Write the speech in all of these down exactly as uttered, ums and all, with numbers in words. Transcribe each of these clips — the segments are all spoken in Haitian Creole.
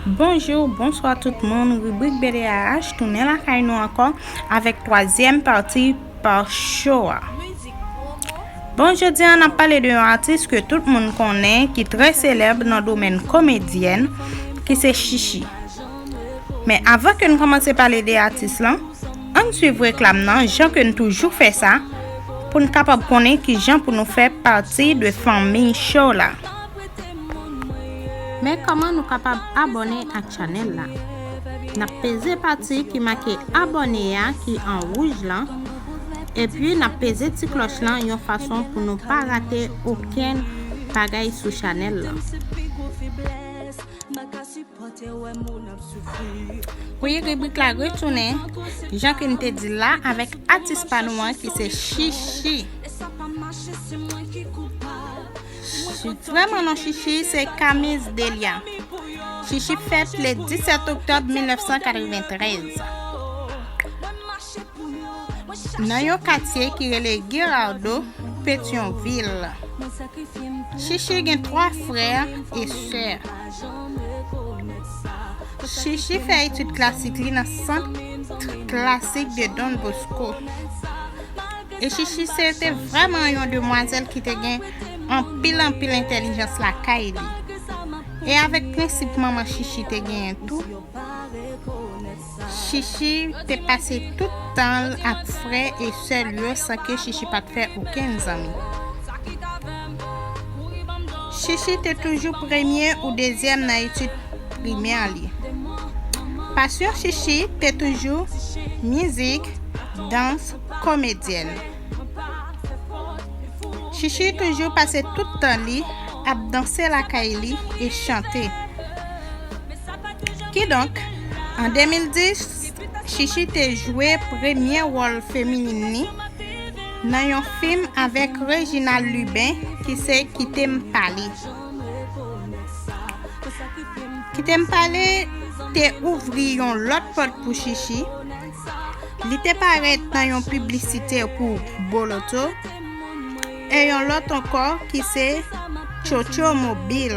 Bonjou, bonswa tout moun. Ribrik B D A H tounen lakay nou ankò avèk twazyèm pati pa show a. Bon, jodi a n ap pale de yon atis ke tout moun konnen ki trè selèb nan domèn komedyèn, ki se Chichi. Men avan ke n kòmanse pale de atis lan, ann swiv reklam nan jan ke n toujou fè sa, pou n kapab konnen ki jan pou nou fè pati de fanmi show la. Men kòman nou kapab abòne ak chanèl la? N ap peze pati ki make abòne a ki an wouj lan, epi n ap peze ti klòch lan yon fason pou nou pa rate okenn bagay sou chanèl lan. Wi, ribrik la retounen, jan ke n te di la, avèk atis pa nou an ki se Chichi. Chi- Vrèman non Chichi se Camille Delia. Chichi fèt le disèt oktòb mil nèf san katreventrèz nan yon katye ki rele Girardot, Petyonvil. Chichi gen twa frè e sè. Chichi fè etid klasik li nan Sant Klasik de Don Bosco. E Chichi se te vrèman yon demwazèl ki te gen anpil, anpil entèlijans lakay li. E avèk prensip manman Chichi te genyen tou, Chichi te pase tout tan l ak frè e sè l yo san ke Chichi pa t fè okenn zanmi. Chichi te toujou premye ou dezyèm nan etid primè li. Pasyon Chichi te toujou mizik, dans, komedyèn. Chichi toujou pase tout tan li ap danse lakay li e chante. Kidonk, an de mil dis, Chichi te jwe premye wòl feminin li nan yon fim avèk Reginald Lubin ki se Kite m pale. Kite m pale te ouvri yon lòt pòt pou Chichi. Li te parèt nan yon piblisite pou Boloto e yon lòt ankò ki se Chocho Mobil.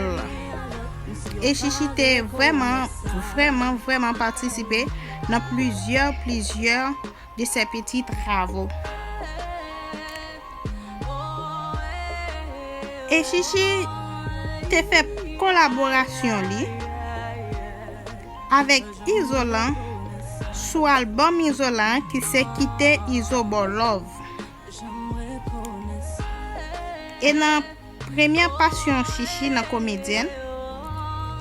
E Chichi te vrèman, vrèman, vrèman patisipe nan plizyè, plizyè de ses petits travaux. E Chichi te fè kolaborasyon li avèk Izolan sou albòm Izolan ki se Kite Izo Ba w Love. E nan premyè pasyon Chichi nan komedyèn,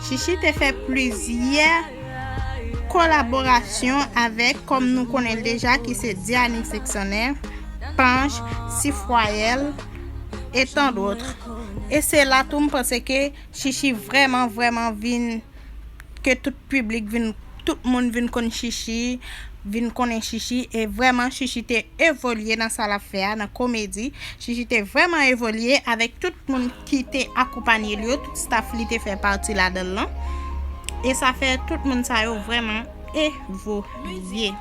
Chichi te fè plizyè kolaborasyon avèk, kòm nou konnen l deja, ki se Diany Sexoner, Panch, Sifwayèl, e tant d'autres. E se la tou m panse ke Chichi vrèman, vrèman vin, ke tout piblik vin, tout moun vin konn Chichi, vin konnen Chichi, e vrèman Chichi te evolye nan sa l ap fè a, nan komedi. Chichi te vrèman evolye avèk tout moun ki te akonpanye l yo, tout staff li te fè pati ladan l lan. E sa fè tout moun sa yo vrèman evolye.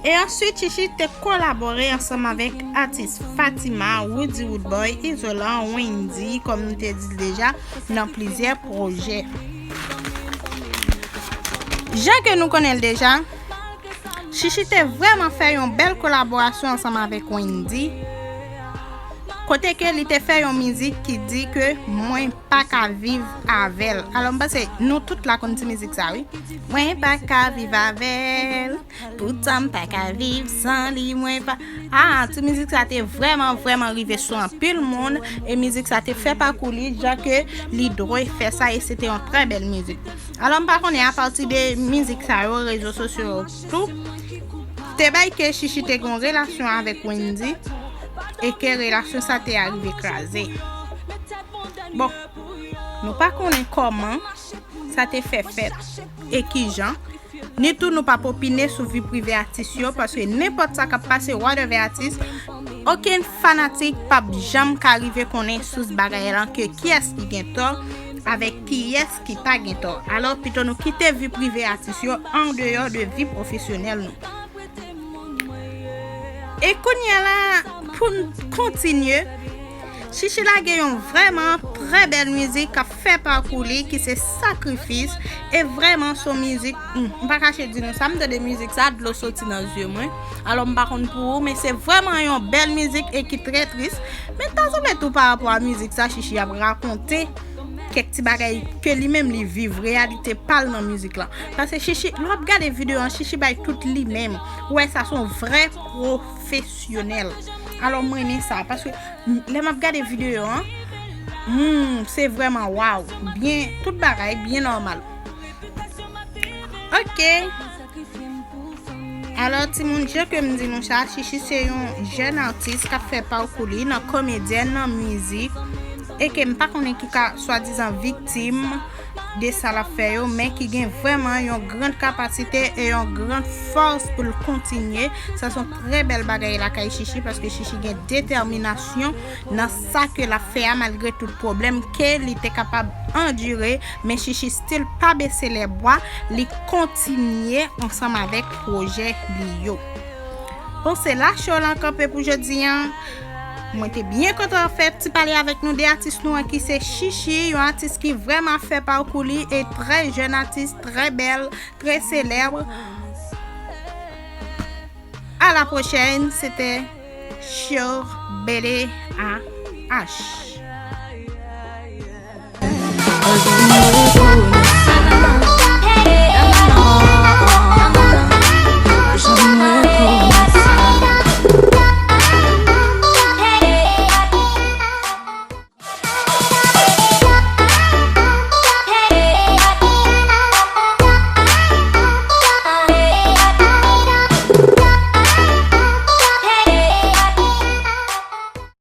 E answit, Chichi te kolabore ansanm avèk atis Fatima, Roody Roodboy, Izolan, Wendy, kòm nou te di l deja, nan plizyè pwojè. Jan ke nou konnen l deja, Chichi te vrèman fè yon bèl kolaborasyon ansanm avèk Wendy, kote ke li te fè yon mizik ki di ke mwen pa ka viv avè l. Alò, m panse nou tout la konn ti mizik sa, wi. Mwen pa ka viv avè l, poutan m pa ka viv san li, mwen pa. Ah, ti mizik sa te vrèman, vrèman rive sou anpil moun, e mizik sa te fè pakou li, jan ke li dwe fè sa, e se te yon trè bèl mizik. Alò, m pa konnen, apati de mizik sa yo, rezo sosyo yo tou, te bay ke Chichi te gen yon relasyon avèk Wendy, e ke relasyon sa te arive kraze. Bon, nou pa konnen kòman sa te fè fèt e kijan, ni tou nou p ap opine sou vi prive atis yo, paske nenpòt sa k ap pase whatever atis, okenn fanatik p ap janm ka rive konnen sous bagay lan, ke kiyès ki gen tò avèk kiyès ki pa gen tò. Alò, pito nou kite vi prive atis yo andeyò de vi pwofesyonèl nou. E kounye a la, pou n kontinye, Chichi lage yon vrèman trè bèl mizik k ap fè pakou li, ki se Sakrifis. E vrèman, se yon mizik, hmm, m pa kache di nou sa, m tande mizik sa, dlo soti nan zye mwen. Alò, m pa konn pou ou, men se vrèman yon bèl mizik e ki trè tris. Men ta sanble tou pa rapò a mizik sa, Chichi ap rakonte kèk ti bagay ke li menm li viv, reyalite pa l nan mizik lan. Paske Chichi, lè w ap gade videyo an, Chichi bay tout li menm. Ou wè sa se yon vrè pwofesyonèl. Alò, m renmen sa, paske lè m ap gade videyo an, hmm, se vrèman waw. Byen, tout bagay byen nòmal. Ok. Alò, timoun, jan ke m di nou sa, Chichi se yon jèn atis k ap fè pakou li nan komedyèn, nan mizik, e ke m pa konnen ki ka swadizan viktim de sa l ap fè yo, men ki gen vrèman yon gran kapasite e yon gran fòs pou l kontinye. Sa se yon trè bèl bagay lakay Chichi, paske Chichi gen detèminasyon nan sa ke l ap fè a, malgre tout pwoblèm ke li te kapab andire, men Chichi still pa bese lè bwa, li kontinye ansanm avèk pwojè li yo. Bon, se la show lan kanpe pou jodi an. Mwen te byen kontan fè ti pale avèk nou de atis nou an ki se Chichi, yon atis ki vrèman ap fè pakou li e trè jèn atis, trè bèl, trè selèb. A la pwochèn, se te show B D A H.